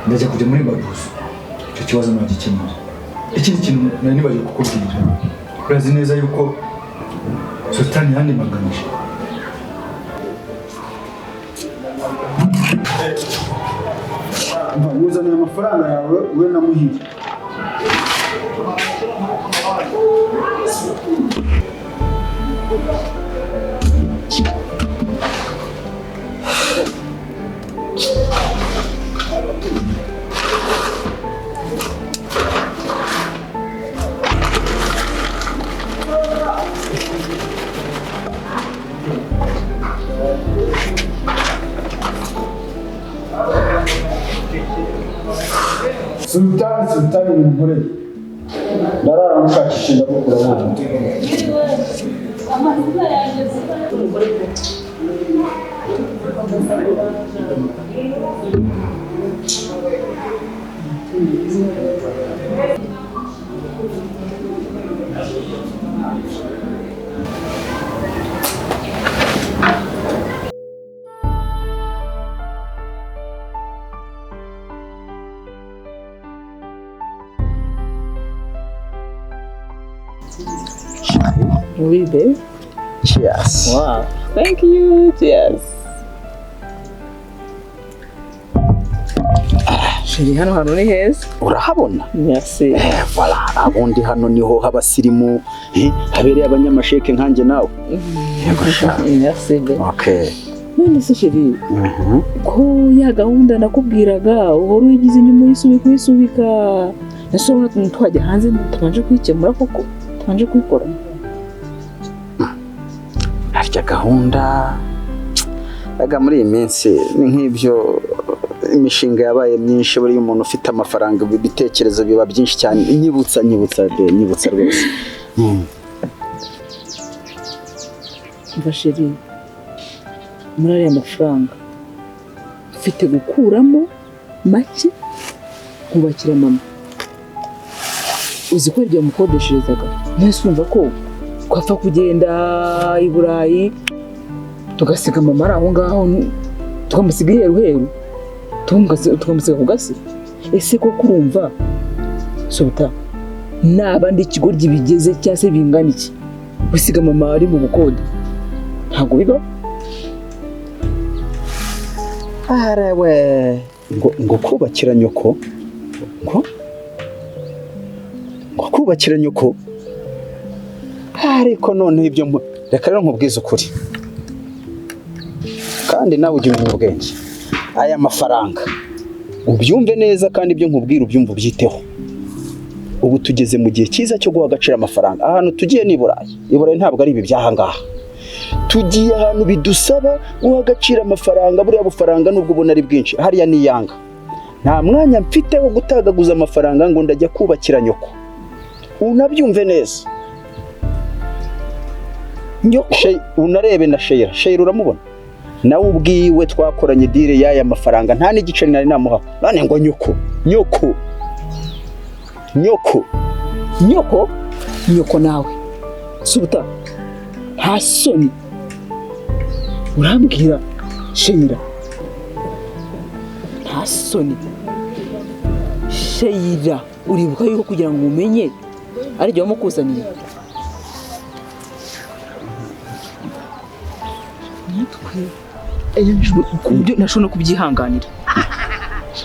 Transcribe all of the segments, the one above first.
Ndajya kujya muri Mabuso, icyo kibazo nagikemura. Ikindi kintu nari nibagiwe kukubwira, urazi neza yuko Sultani yandimaganije. Wuzaniye amafaranga yawe we na Muhire. Sultani, Sultani ni umugore. Ndarara mushakisha ndagukura wowe. Oui, babe. Cheers. Wow. Thank you. Cheers. Chérie, hano hantu ni heza. Urahabona? Merci. Voilà, ubundi hano niho h'abasirimu, habereye abanyamasheke nkanjye nawe. Yego sha. Merci, babe. Okay. None se chérie, ko ya gahunda nakubwiraga uhora uyigize inyuma uyisubika uyisubika. Ese urabona twajya hanze tutabanje kuyikemura koko? Tutabanje kuyikora? Harya gahunda aga muri iyi minsi ni nk'ibyo, imishinga yabaye myinshi, buriya umuntu ufite amafaranga ibitekerezo biba byinshi cyane. Nyibutsa nyibutsa de, nyibutsa rwose. Umva chérie, muri ariya mafaranga mfite gukuramo make nkubakira mama. Uzi ko iryo mukodesherezaga? Mwese urumva ko twapfa kugenda i Burayi tugasiga mama ari aho ngaho, tukamusiga iheruheru, tukamusiga ku gasi. Ese koko urumva Sultan, naba ndi ikigoryi bigeze cyangwa se bingana iki gusiga mama ari mu bukode? Ntabwo bibaho. Arewe, ngo kubakira nyoko, ngo kubakira nyoko. Ariko noneho ibyo reka rero nkubwize ukuri, kandi nawe ujye umenya ubwenge. Aya mafaranga ubyumve neza, kandi ibyo nkubwira ubyumve ubyiteho. Ubu tugeze mu gihe cyiza cyo guha agaciro amafaranga. Ahantu tugiye ni i Burayi. I Burayi ntabwo ari ibi by'ahangaha. Tugiye ahantu bidusaba guha agaciro amafaranga. Buriya bufaranga nubwo ubona ari bwinshi, hariya ni iyanga. Nta mwanya mfite wo gutagaguza amafaranga ngo ndajya kubakira nyoko. Unabyumve neza. Unarebe na Sheira. Sheira uramubona? Nawe ubwiwe twakoranye deal y'aya mafaranga, nta n'igiceri nari namuha. None ngo nyoko, nyoko, nyoko, nyoko, nyoko nawe. Sultan, nta soni urambwira Sheira? Nta soni Sheira, uribuka yuko kugira ngo umenye ari jye wamukuzaniye? Ntashobora no kubyihanganira.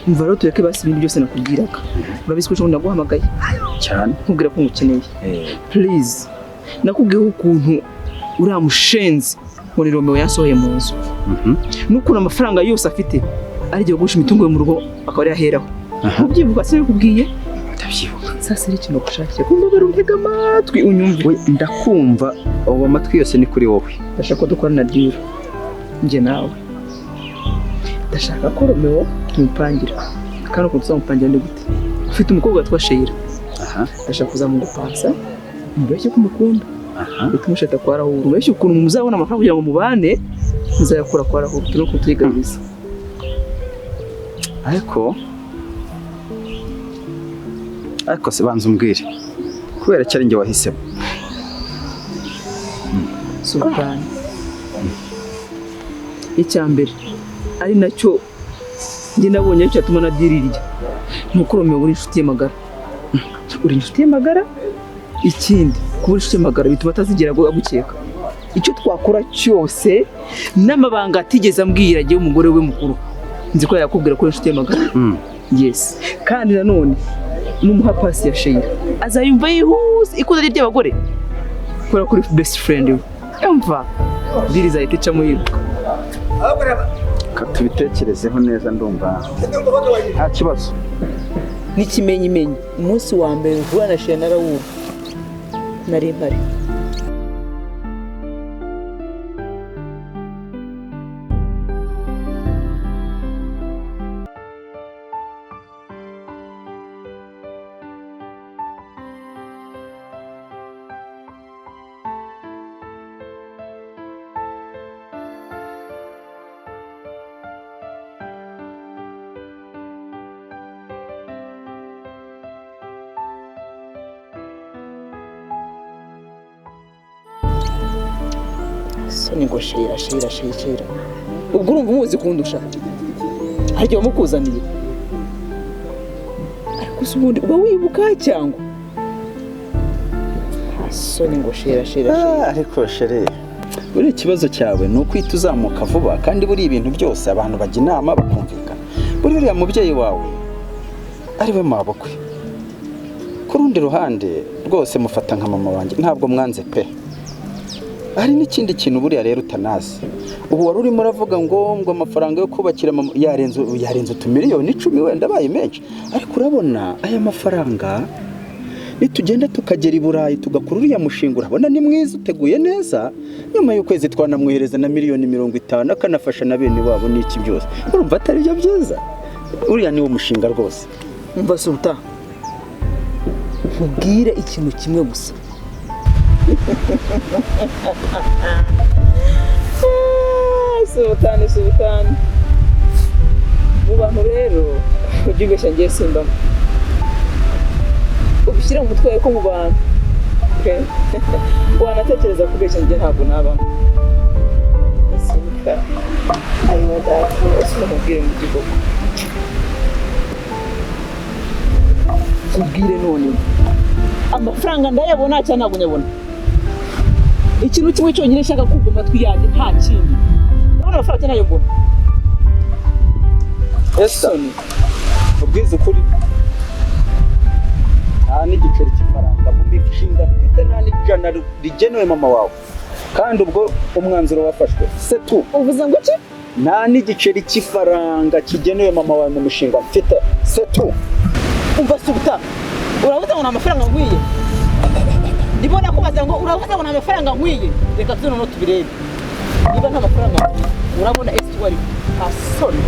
Umva rero tureke basi ibintu byose nakubwiraga. Urabizi ko ejo naguhamagaye cyane nkubwira ko ngukeneye. Please, nakubwiye ukuntu uriya mushenzi ngo ni Romeo yasohoye mu nzu, n'ukuntu amafaranga yose afite ari igihe gugurisha imitungo yo mu rugo akaba ariyo aheraho. Ubyibuka se bikubwiye? Ndabyibuka. Sasa rero ikintu nagushakira, kumva untega amatwi unyumve. We ndakumva, ubu amatwi yose ni kuri wowe. Ndashaka ko dukorana deal njye nawe. Ndashaka ko Romeo tumupangira. Kandi ukuntu tuzamupangira ni gute? Ufite umukobwa witwa Sheira. Ndashaka kuzamugupansa, mubeshye ko umukunda. Bitumusheta kwa Rahuru. Mubeshye ukuntu muzabona amafaranga kugira ngo mubane, muzayakura kwa Rahuru. Turi kutuyigabiza. Ariko se banza umbwire, kubera cyari njye wahisemo? Sultan, icya mbere ari nacyo Njye nabonye aricyo cyatuma na dirirya. Nuko Romeo uri inshuti ye magara. Uri inshuti ye magara? Ikindi, kuba uri inshuti ye magara bituma atazigera agukeka. Icyo twakora cyose n'amabanga atigeze ambwira agiye umugore we mukuru. Nzi ko yakubwira ko uri inshuti ye magara. Yes. Kandi nanone numuha pasi ya Sheila azayumva yihuse ikuzo rye ry'abagore kubera ko uri best friend we. Umva diri zahita icamo yiruka. Ka tubitekerezeho neza, ndumva nta kibazo. N'ikimenyimenyi, umunsi wa mbere mvura na Sheila narawuba nari mpari. Soni ngo Sheila, Sheila, Sheila, Sheila. Ubwo urumva umuzi kundusha? Hari igihe wamukuzaniye? Ariko se ubundi uba wibuka cyangwa? Soni ngo Sheila, Sheila, Sheila. Ariko chérie, buriya ikibazo cyawe ni ukwita uzamuka vuba, kandi buriya ibintu byose abantu bajya inama bakumvikana. Buriya uriya mubyeyi wawe ari we mabukwe, ku rundi ruhande rwose mufata nka mama wanjye, ntabwo mwanze pe. Hari n'ikindi kintu buriya rero utanazi. Ubu wari urimo uravuga ngo amafaranga yo kubakira mama yarenze utumiliyoni 10 wenda abaye menshi, ariko urabona aya mafaranga nitugenda tukagera i Burayi tugakora uriya mushinga, urabona ni mwiza uteguye neza, nyuma y'ukwezi twanamwohereza na miliyoni 50 akanafasha na bene wabo n'iki byose. Urumva atari byo byiza? Uriya ni wo mushinga rwose. Umva Sultan, nkubwire ikintu kimwe gusa. Sultani, Sultani, mu bantu rero ujye ubeshya ngiye simbamo, ubishyire mu mutwe wawe ko mu bantu wanatekereza kubeshya ngiye ntabwo nabamo. Sultani, ayo data, nkubwire mu gihugu, nkubwire none amafaranga ndayabona cyangwa ntabwo nyabona? Ikintu kimwe cyonyine nshaka kumva amatwi yanjye, nta kindi. Ndabona amafaranga cyangwa ntayabona? Esther, ubwize ukuri, nta n'igiceri cy'ifaranga mu mishinga mfite, nta n'ijana rigenewe mama wawe, kandi ubwo umwanzuro wafashwe setu. Uvuze ngo iki? Nta n'igiceri cy'ifaranga kigenewe mama wawe mu mishinga mfite, setu. Umva Sultan, uravuze ngo nta mafaranga nkwiye? Ndimo nakubaza ngo uravuze ngo nta mafaranga nkwiye? Reka tuze noneho tubirebe niba nta mafaranga nkwiye. Urabona ese wari asoni.